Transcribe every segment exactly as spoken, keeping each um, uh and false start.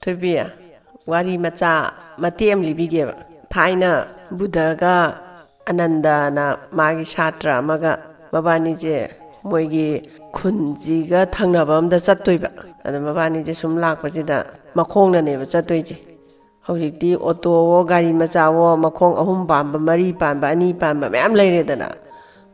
ꯊꯣꯏꯕꯤ, ꯋꯥꯔꯤ ꯃꯆꯥ ꯃꯇꯦꯛ ꯑꯃ ꯂꯤꯕꯤꯒꯦꯕ꯫ ꯊꯥꯏꯅ ꯕꯨꯙꯒ ꯑꯅꯟꯗꯅ ꯃꯥꯒꯤ ꯁꯥꯇ꯭ꯔ ꯑꯃꯒ ꯃꯕꯥꯅꯤꯁꯦ ꯃꯣꯏꯒꯤ ꯈꯨꯟꯁꯤꯒ ꯊꯪꯅꯕ ꯑꯝꯗ ꯆꯠꯇꯣꯏꯕ꯫ ꯑꯗ ꯃꯕꯥꯅꯤꯁꯦ ꯁꯨꯝ ꯂꯥꯛꯄꯁꯤꯗ ꯃꯈꯣꯡꯅꯅꯦꯕ ꯆꯠꯇꯣꯏꯁꯦ꯫ ꯍꯧꯖꯤꯛꯇꯤ ꯑꯣꯇꯣꯋꯣ, ꯒꯥꯔꯤ ꯃꯆꯥꯋꯣ, ꯃꯈꯣꯡ ꯑꯍꯨꯝ ꯄꯥꯟꯕ, ꯃꯔꯤ ꯄꯥꯟꯕ, ꯑꯅꯤ ꯄꯥꯟꯕ ꯃꯌꯥꯝ ꯂꯩꯔꯦꯗꯅ꯫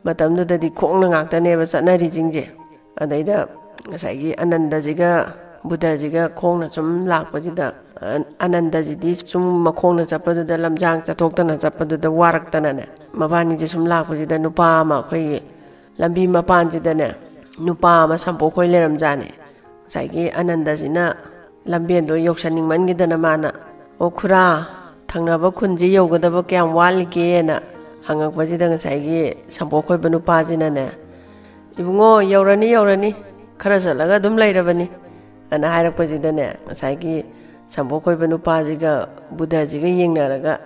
ꯃꯇꯝꯗꯨꯗꯗꯤ ꯈꯣꯡꯅ ꯉꯥꯛꯇꯅꯦꯕ ꯆꯠꯅꯔꯤꯁꯤꯡꯁꯦ꯫ ꯑꯗꯩꯗ ꯉꯁꯥꯏꯒꯤ ꯑꯅꯟꯗꯁꯤꯒ ꯕꯨꯙꯁꯤꯒ ꯈꯣꯡꯅ ꯁꯨꯝ ꯂꯥꯛꯄꯁꯤꯗ, ꯑ-, ꯑꯅꯟꯗꯁꯤꯗꯤ ꯁꯨꯝ ꯃꯈꯣꯡꯅ ꯆꯠꯄꯗꯨꯗ, ꯂꯝꯖꯥꯡ ꯆꯠꯊꯣꯛꯇꯅ ꯆꯠꯄꯗꯨꯗ ꯋꯥꯔꯛꯇꯅꯅꯦ, ꯃꯕꯥꯅꯤꯁꯦ ꯁꯨꯝ ꯂꯥꯛꯄꯁꯤꯗ ꯅꯨꯄꯥ ꯑꯃ ꯑꯩꯈꯣꯏꯒꯤ ꯂꯝꯕꯤ ꯃꯄꯥꯟꯁꯤꯗꯅꯦ ꯅꯨꯄꯥ ꯑꯃ ꯁꯝꯄꯣꯛ ꯈꯣꯏ ꯂꯩꯔꯝꯖꯥꯠꯅꯦ꯫ ꯉꯁꯥꯏꯒꯤ ꯑꯅꯟꯗꯁꯤꯅ ꯂꯝꯕꯦꯟꯗꯣ ꯌꯧꯁꯟꯅꯤꯡꯃꯟꯒꯤꯗꯅ ꯃꯥꯅ, "ꯑꯣ ꯈꯨꯔꯥ, ꯊꯪꯅꯕ ꯈꯨꯟꯁꯤ ꯌꯧꯒꯗꯕ ꯀꯌꯥꯝ ꯋꯥꯠꯂꯤꯒꯦꯅ?" ꯍꯪꯉꯛꯄꯁꯤꯗ ꯉꯁꯥꯏꯒꯤ ꯁꯝꯄꯣꯛ ꯈꯣꯏꯕ ꯅꯨꯄꯥꯁꯤꯅꯅꯦ, "ꯏꯕꯨꯡꯉꯣ, ꯌꯧꯔꯅꯤ, ꯌꯧꯔꯅꯤ, ꯈꯔ ꯆꯠꯂꯒ ꯑꯗꯨꯝ ꯂꯩꯔꯕꯅꯤ" ꯑꯅ ꯍꯥꯏꯔꯛꯄꯁꯤꯗꯅꯦ, ꯉꯁꯥꯏꯒꯤ ꯁꯝꯄꯣꯛ ꯈꯣꯏꯕ ꯅꯨꯄꯥꯁꯤꯒ ꯕꯨꯙꯁꯤꯒ ꯌꯦꯡꯅꯔꯒ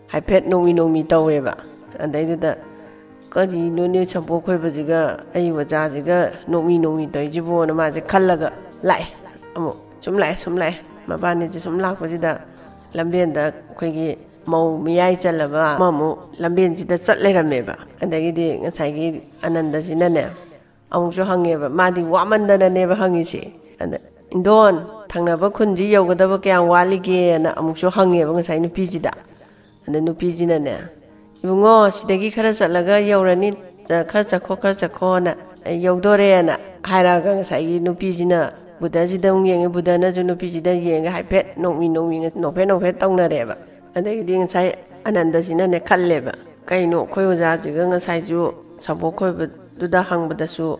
ꯍꯥꯏꯐꯦꯠ ꯅꯣꯡꯃꯤ ꯅꯣꯡꯃꯤ ꯇꯧꯋꯦꯕ꯫ ꯑꯗꯩꯗꯨꯗ, "ꯀꯔꯤꯅꯣꯅꯦ, ꯁꯝꯄꯣꯛ ꯈꯣꯏꯕꯁꯤꯒ ꯑꯩ ꯑꯣꯖꯥꯁꯤꯒ ꯅꯣꯡꯃꯤ ꯅꯣꯡꯃꯤ ꯇꯧꯔꯤꯁꯤꯕꯣꯅ" ꯃꯥꯁꯦ ꯈꯜꯂꯒ ꯂꯥꯛꯑꯦ꯫ ꯑꯃꯨꯛ ꯁꯨꯝ ꯂꯥꯛꯑꯦ, ꯁꯨꯝ ꯂꯥꯛꯑꯦ꯫ ꯃꯕꯥꯅꯤꯁꯦ ꯁꯨꯝ ꯂꯥꯛꯄꯁꯤꯗ ꯂꯝꯕꯦꯟꯗ ꯑꯩꯈꯣꯏꯒꯤ ꯃꯧ ꯃꯌꯥꯏ ꯆꯜꯂꯕ ꯑꯃꯃꯨꯛ ꯂꯝꯕꯦꯟꯁꯤꯗ ꯆꯠ ꯂꯩꯔꯝꯃꯦꯕ꯫ ꯑꯗꯒꯤꯗꯤ ꯉꯁꯥꯏꯒꯤ ꯑꯅꯟꯗꯁꯤꯅꯅꯦ, ꯑꯃꯨꯛꯁꯨ ꯍꯪꯉꯦꯕ, ꯃꯥꯗꯤ ꯋꯥꯃꯟꯗꯅꯅꯦꯕ ꯍꯪꯉꯤꯁꯦ꯫ ꯑꯗ, "ꯏꯟꯗꯣꯟ, ꯊꯪꯅꯕ ꯈꯨꯟꯁꯤ ꯌꯧꯒꯗꯕ ꯀꯌꯥꯝ ꯋꯥꯠꯂꯤꯒꯦꯅ?" ꯑꯃꯨꯛꯁꯨ ꯍꯪꯉꯦꯕ ꯉꯁꯥꯏ ꯅꯨꯄꯤꯁꯤꯗ꯫ ꯑꯗ ꯅꯨꯄꯤꯁꯤꯅꯅꯦ, "ꯏꯕꯨꯡꯉꯣ, ꯁꯤꯗꯒꯤ ꯈꯔ ꯆꯠꯂꯒ ꯌꯧꯔꯅꯤ, ꯈꯔ ꯆꯠꯈꯣ, ꯈꯔ ꯆꯠꯈꯣꯅ, ꯌꯧꯗꯣꯔꯦꯅ" ꯍꯥꯏꯔꯛꯑꯒ ꯉꯁꯥꯏꯒꯤ ꯅꯨꯄꯤꯁꯤꯅ ꯕꯨꯙꯁꯤꯗ ꯑꯃꯨꯛ ꯌꯦꯡꯉꯦ, ꯕꯨꯙꯅꯁꯨ ꯅꯨꯄꯤꯁꯤꯗ ꯌꯦꯡꯉꯒ ꯍꯥꯏꯐꯦꯠ ꯅꯣꯛꯃꯤ ꯅꯣꯛꯃꯤ, ꯅꯣꯛꯐꯦꯠ ꯅꯣꯛꯐꯦꯠ ꯇꯧꯅꯔꯦꯕ꯫ ꯑꯗꯒꯤꯗꯤ ꯉꯁꯥꯏ ꯑꯅꯟꯗꯁꯤꯅꯅꯦ ꯈꯜꯂꯦꯕ, "ꯀꯩꯅꯣ, ꯑꯩꯈꯣꯏ ꯑꯣꯖꯥꯁꯤꯒ ꯉꯁꯥꯏꯁꯨ ꯁꯝꯄꯣꯛ ꯈꯣꯏꯕꯗꯨꯗ ꯍꯪꯕꯗꯁꯨ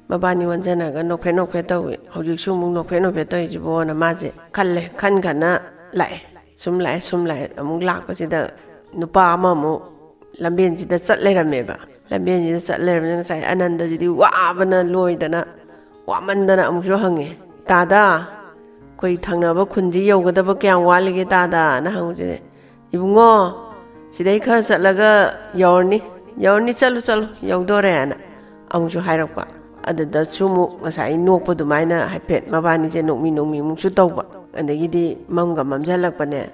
ꯃꯕꯥꯅꯤ ꯑꯣꯟꯁꯤꯟꯅꯔꯒ ꯅꯣꯛꯐꯦꯠ ꯅꯣꯛꯐꯦꯠ ꯇꯧꯏ, ꯍꯧꯖꯤꯛꯁꯨ ꯑꯃꯨꯛ ꯅꯣꯛꯐꯦꯠ ꯅꯣꯛꯐꯦꯠ ꯇꯧꯔꯤꯁꯤꯕꯣꯅ" ꯃꯥꯁꯦ ꯈꯜꯂꯦ꯫ ꯈꯟ ꯈꯟꯅ ꯂꯥꯛꯑꯦ꯫ ꯁꯨꯝ ꯂꯥꯛꯑꯦ, ꯁꯨꯝ ꯂꯥꯛꯑꯦ꯫ ꯑꯃꯨꯛ ꯂꯥꯛꯄꯁꯤꯗ ꯅꯨꯄꯥ ꯑꯃꯃꯨꯛ ꯂꯝꯕꯦꯟꯁꯤꯗ ꯆꯠ ꯂꯩꯔꯝꯃꯦꯕ꯫ ꯂꯝꯕꯦꯟꯁꯤꯗ ꯆꯠ ꯂꯩꯔꯝꯃꯦ꯫ ꯉꯁꯥꯏ ꯑꯅꯟꯗꯁꯤꯗꯤ ꯋꯥꯕꯅ ꯂꯣꯏꯗꯅ, ꯋꯥꯃꯟꯗꯅ ꯑꯃꯨꯛꯁꯨ ꯍꯪꯉꯦ, "ꯇꯥꯗ, ꯑꯩꯈꯣꯏ ꯊꯪꯅꯕ ꯈꯨꯟꯁꯤ ꯌꯧꯒꯗꯕ ꯀꯌꯥꯝ ꯋꯥꯠꯂꯤꯒꯦ ꯇꯥꯗꯅ?" ꯍꯪꯕꯁꯦ, "ꯏꯕꯨꯡꯉꯣ, ꯁꯤꯗꯩ ꯈꯔ ꯆꯠꯂꯒ ꯌꯧꯔꯅꯤ, ꯌꯧꯔꯅꯤ, ꯆꯠꯂꯨ, ꯆꯠꯂꯨ, ꯌꯧꯗꯣꯔꯦꯅ" ꯑꯃꯨꯛꯁꯨ ꯍꯥꯏꯔꯛꯄ꯫ ꯑꯗꯨꯗꯁꯨ ꯑꯃꯨꯛ ꯉꯁꯥꯏ ꯅꯣꯛꯄ ꯑꯗꯨꯃꯥꯏꯅ ꯍꯥꯏꯐꯦꯠ ꯃꯕꯥꯅꯤꯁꯦ ꯅꯣꯛꯃꯤ ꯅꯣꯛꯃꯤ ꯑꯃꯨꯛꯁꯨ ꯇꯧꯕ꯫ ꯑꯗꯒꯤꯗꯤ ꯃꯝꯒ ꯃꯝꯁꯤꯜꯂꯛꯄꯅꯦ꯫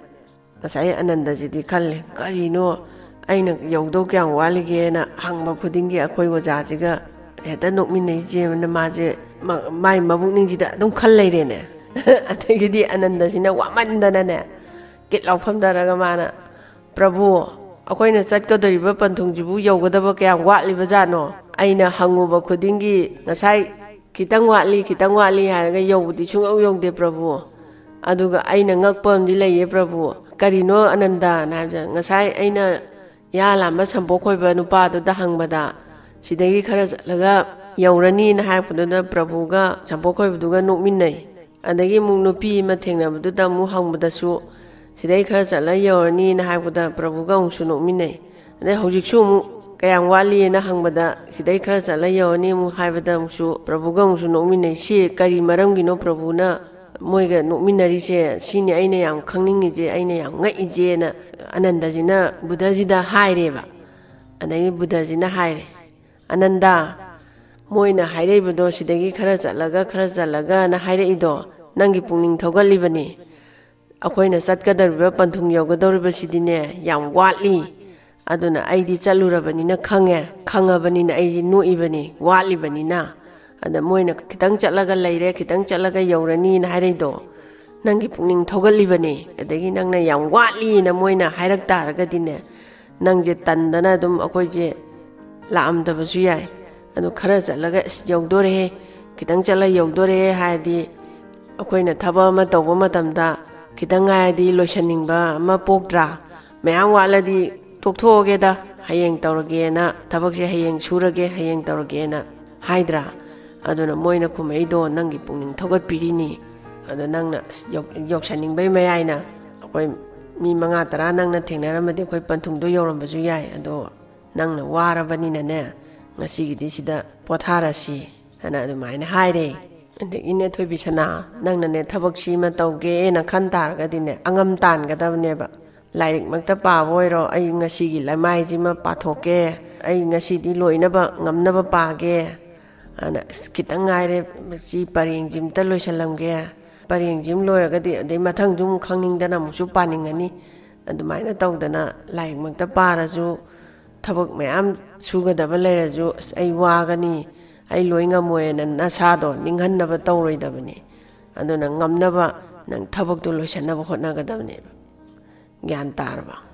ꯉꯁꯥꯏ ꯑꯅꯟꯗꯁꯤꯗꯤ ꯈꯜꯂꯦ, "ꯀꯔꯤꯅꯣ, ꯑꯩꯅ ꯌꯧꯗꯧ ꯀꯌꯥꯝ ꯋꯥꯠꯂꯤꯒꯦꯅ ꯍꯪꯕ ꯈꯨꯗꯤꯡꯒꯤ ꯑꯩꯈꯣꯏ ꯑꯣꯖꯥꯁꯤꯒ ꯍꯦꯛꯇ ꯅꯣꯛꯃꯤꯟꯅꯩꯁꯦꯅ" ꯃꯥꯁꯦ ꯃ-, ꯃꯥꯏ ꯃꯕꯨꯛꯅꯤꯡꯁꯤꯗ ꯑꯗꯨꯝ ꯈꯜ ꯂꯩꯔꯦꯅꯦ꯫ ꯑꯗꯒꯤꯗꯤ ꯑꯅꯟꯗꯁꯤꯅ ꯋꯥꯃꯟꯗꯅꯅꯦ, ꯀꯤꯠ ꯂꯥꯎ ꯐꯝꯊꯔꯒ ꯃꯥꯅ, "ꯄ꯭ꯔꯚꯨ, ꯑꯩꯈꯣꯏꯅ ꯆꯠꯀꯗꯧꯔꯤꯕ ꯄꯟꯊꯨꯡꯁꯤꯕꯨ ꯌꯧꯒꯗꯕ ꯀꯌꯥꯝ ꯋꯥꯠꯂꯤꯕꯖꯥꯠꯅꯣ? ꯑꯩꯅ ꯍꯪꯉꯨꯕ ꯈꯨꯗꯤꯡꯒꯤ ꯉꯁꯥꯏ ꯈꯤꯇꯪ ꯋꯥꯠꯂꯤ, ꯈꯤꯇꯪ ꯋꯥꯠꯂꯤ ꯍꯥꯏꯔꯒ ꯌꯧꯕꯗꯤ ꯁꯨꯡꯌꯧ ꯌꯧꯗꯦ, ꯄ꯭ꯔꯚꯨ꯫ ꯑꯗꯨꯒ ꯑꯩꯅ ꯉꯛꯄ ꯑꯃꯗꯤ ꯂꯩꯌꯦ, ꯄ꯭ꯔꯚꯨ꯫ ꯀꯔꯤꯅꯣ, ꯑꯅꯟꯗꯅ?" ꯍꯥꯏꯕꯗ, ꯉꯁꯥꯏ ꯑꯩꯅ ꯌꯥ ꯂꯥꯝꯕ ꯁꯝꯄꯣꯛ ꯈꯣꯏꯕ ꯅꯨꯄꯥꯗꯨꯗ ꯍꯪꯕꯗ, ꯁꯤꯗꯒꯤ ꯈꯔ ꯆꯠꯂꯒ ꯌꯧꯔꯅꯤꯅ ꯍꯥꯏꯔꯛꯄꯗꯨꯗ ꯄ꯭ꯔꯚꯨꯒ ꯁꯝꯄꯣꯛ ꯈꯣꯏꯕꯗꯨꯒ ꯅꯣꯛꯃꯤꯟꯅꯩ꯫ ꯑꯗꯒꯤ ꯑꯃꯨꯛ ꯅꯨꯄꯤ ꯑꯃ ꯊꯦꯡꯅꯕꯗꯨꯗ ꯑꯃꯨꯛ ꯍꯪꯕꯗꯁꯨ, "ꯁꯤꯗꯩ ꯈꯔ ꯆꯠꯂ ꯌꯧꯔꯅꯤꯅ" ꯍꯥꯏꯕꯗ ꯄ꯭ꯔꯚꯨꯒ ꯑꯃꯨꯛꯁꯨ ꯅꯣꯛꯃꯤꯟꯅꯩ꯫ ꯑꯗꯩ ꯍꯧꯖꯤꯛꯁꯨ ꯑꯃꯨꯛ ꯀꯌꯥꯝ ꯋꯥꯠꯂꯤꯅ ꯍꯪꯕꯗ, "ꯁꯤꯗꯩ ꯈꯔ ꯆꯠꯂ ꯌꯧꯔꯅꯤ" ꯑꯃꯨꯛ ꯍꯥꯏꯕꯗ ꯑꯃꯨꯛꯁꯨ ꯄ꯭ꯔꯚꯨꯒ ꯑꯃꯨꯛꯁꯨ ꯅꯣꯛꯃꯤꯟꯅꯩ꯫ ꯁꯤ ꯀꯔꯤ ꯃꯔꯝꯒꯤꯅꯣ ꯄ꯭ꯔꯚꯨꯅ ꯃꯣꯏꯒ ꯅꯣꯛꯃꯤꯟꯅꯔꯤꯁꯦ? ꯁꯤꯅꯤ ꯑꯩꯅ ꯌꯥꯝ ꯈꯪꯅꯤꯡꯉꯤꯁꯦ, ꯑꯩꯅ ꯌꯥꯝ ꯉꯛꯏꯁꯦꯅ ꯑꯅꯟꯗꯁꯤꯅ ꯕꯨꯙꯁꯤꯗ ꯍꯥꯏꯔꯦꯕ꯫ ꯑꯗꯒꯤ ꯕꯨꯙꯁꯤꯅ ꯍꯥꯏꯔꯦ, "ꯑꯅꯟꯗ, ꯃꯣꯏꯅ ꯍꯥꯏꯔꯛꯏꯕꯗꯣ ꯁꯤꯗꯒꯤ ꯈꯔ ꯆꯠꯂꯒ, ꯈꯔ ꯆꯠꯂꯒꯅ ꯍꯥꯏꯔꯛꯏꯗꯣ ꯅꯪꯒꯤ ꯄꯨꯛꯅꯤꯡ ꯊꯧꯒꯠꯂꯤꯕꯅꯤ꯫ ꯑꯩꯈꯣꯏꯅ ꯆꯠꯀꯗꯧꯔꯤꯕ ꯄꯟꯊꯨꯡ ꯌꯧꯒꯗꯧꯔꯤꯕꯁꯤꯗꯤꯅꯦ ꯌꯥꯝ ꯋꯥꯠꯂꯤ꯫ ꯑꯗꯨꯅ ꯑꯩꯗꯤ ꯆꯠꯂꯨꯔꯕꯅꯤꯅ ꯈꯪꯉꯦ, ꯈꯪꯉꯕꯅꯤꯅ ꯑꯩꯁꯤ ꯅꯣꯛꯏꯕꯅꯤ, ꯋꯥꯠꯂꯤꯕꯅꯤꯅ꯫ ꯑꯗ ꯃꯣꯏꯅ ꯈꯤꯇꯪ ꯆꯠꯂꯒ ꯂꯩꯔꯦ, ꯈꯤꯇꯪ ꯆꯠꯂꯒ ꯌꯧꯔꯅꯤꯅ ꯍꯥꯏꯔꯛꯏꯗꯣ ꯅꯪꯒꯤ ꯄꯨꯛꯅꯤꯡ ꯊꯧꯒꯠꯂꯤꯕꯅꯤ꯫ ꯑꯗꯒꯤ ꯅꯪꯅ ꯌꯥꯝ ꯋꯥꯠꯂꯤꯅ ꯃꯣꯏꯅ ꯍꯥꯏꯔꯛ ꯇꯥꯔꯒꯗꯤꯅꯦ, ꯅꯪꯁꯦ ꯇꯟꯗꯅ ꯑꯗꯨꯝ ꯑꯩꯈꯣꯏꯁꯦ ꯂꯥꯛꯑꯝꯗꯕꯁꯨ ꯌꯥꯏ꯫ ꯑꯗꯨ ꯈꯔ ꯆꯠꯂꯒ, 'ꯑꯁ, ꯌꯧꯗꯣꯔꯦꯍꯦ, ꯈꯤꯇꯪ ꯆꯠꯂ ꯌꯧꯗꯣꯔꯦꯍꯦ' ꯍꯥꯏꯔꯗꯤ, ꯑꯩꯈꯣꯏꯅ ꯊꯕꯛ ꯑꯃ ꯇꯧꯕ ꯃꯇꯝꯗ ꯈꯤꯇꯪ ꯉꯥꯏꯔꯗꯤ ꯂꯣꯏꯁꯟꯅꯤꯡꯕ ꯑꯃ ꯄꯣꯛꯇ꯭ꯔꯥ? ꯃꯌꯥꯝ ꯋꯥꯠꯂꯗꯤ ꯇꯣꯛꯊꯣꯛꯑꯒꯦꯗ, ꯍꯌꯦꯡ ꯇꯧꯔꯒꯦꯅ, ꯊꯕꯛꯁꯦ ꯍꯌꯦꯡ ꯁꯨꯔꯒꯦ, ꯍꯌꯦꯡ ꯇꯧꯔꯒꯦꯅ ꯍꯥꯏꯗ꯭ꯔꯥ? ꯑꯗꯨꯅ ꯃꯣꯏꯅ ꯈꯨꯝꯃꯛꯏꯗꯣ ꯅꯪꯒꯤ ꯄꯨꯛꯅꯤꯡ ꯊꯧꯒꯠꯄꯤꯔꯤꯅꯤ꯫ ꯑꯗꯣ ꯅꯪꯅ, ꯑꯁ, ꯌꯧ-, ꯌꯧꯁꯟꯅꯤꯡꯕꯩ ꯃꯌꯥꯏꯅ ꯑꯩꯈꯣꯏ ꯃꯤ ꯃꯉꯥ ꯇꯔꯥ ꯅꯪꯅ ꯊꯦꯡꯅꯔꯝꯃꯗꯤ ꯑꯩꯈꯣꯏ ꯄꯟꯊꯨꯡꯗꯣ ꯌꯧꯔꯝꯕꯁꯨ ꯌꯥꯏ꯫ ꯑꯗꯣ ꯅꯪꯅ ꯋꯥꯔꯕꯅꯤꯅꯅꯦ, ꯉꯁꯤꯒꯤꯗꯤ ꯁꯤꯗ ꯄꯣꯊꯥꯔꯁꯤ ꯍꯥꯏꯅ ꯑꯗꯨꯃꯥꯏꯅ ꯍꯥꯏꯔꯦ꯫ ꯑꯗꯒꯤꯅꯦ, ꯊꯣꯏꯕꯤꯁꯅꯥ, ꯅꯪꯅꯅꯦ ꯊꯕꯛꯁꯤ ꯑꯃ ꯇꯧꯒꯦꯅ ꯈꯟ ꯇꯥꯔꯒꯗꯤꯅꯦ, ꯑꯉꯝ ꯇꯥꯟꯒꯗꯕꯅꯦꯕ꯫ ꯂꯥꯏꯔꯤꯛꯃꯛꯇ ꯄꯥꯕ ꯑꯣꯏꯔꯣ, "ꯑꯩ ꯉꯁꯤꯒꯤ ꯂꯃꯥꯏꯁꯤꯃ ꯄꯥꯊꯣꯛꯀꯦ, ꯑꯩ ꯉꯁꯤꯗꯤ ꯂꯣꯏꯅꯕ ꯉꯝꯅꯕ ꯄꯥꯒꯦ" ꯑꯅ, "ꯑꯁ, ꯈꯤꯇꯪ ꯉꯥꯏꯔꯦ, ꯁꯤ ꯄꯔꯦꯡꯁꯤꯃꯇ ꯂꯣꯏꯁꯜꯂꯝꯒꯦ" ꯄꯔꯦꯡꯁꯤ ꯑꯃ ꯂꯣꯏꯔꯒꯗꯤ ꯑꯗꯩ ꯃꯊꯪꯁꯨ ꯑꯃꯨꯛ ꯈꯪꯅꯤꯡꯗꯅ ꯑꯃꯨꯛꯁꯨ ꯄꯥꯅꯤꯡꯉꯅꯤ꯫ ꯑꯗꯨꯃꯥꯏꯅ ꯇꯧꯗꯅ ꯂꯥꯏꯔꯤꯛꯃꯛꯇ ꯄꯥꯔꯁꯨ, ꯊꯕꯛ ꯃꯌꯥꯝ ꯁꯨꯒꯗꯕ ꯂꯩꯔꯁꯨ, "ꯑꯁ, ꯑꯩ ꯋꯥꯒꯅꯤ, ꯑꯩ ꯂꯣꯏ ꯉꯝꯃꯣꯏꯅ" ꯅꯁꯥꯗꯣ ꯅꯤꯡꯍꯟꯅꯕ ꯇꯧꯔꯣꯏꯗꯕꯅꯤ꯫ ꯑꯗꯨꯅ ꯉꯝꯅꯕ ꯅꯪ ꯊꯕꯛꯇꯣ ꯂꯣꯏꯁꯤꯟꯅꯕ ꯍꯣꯠꯅꯒꯗꯕꯅꯦꯕ꯫ ꯒ꯭ꯌꯥꯟ ꯇꯥꯔꯕ?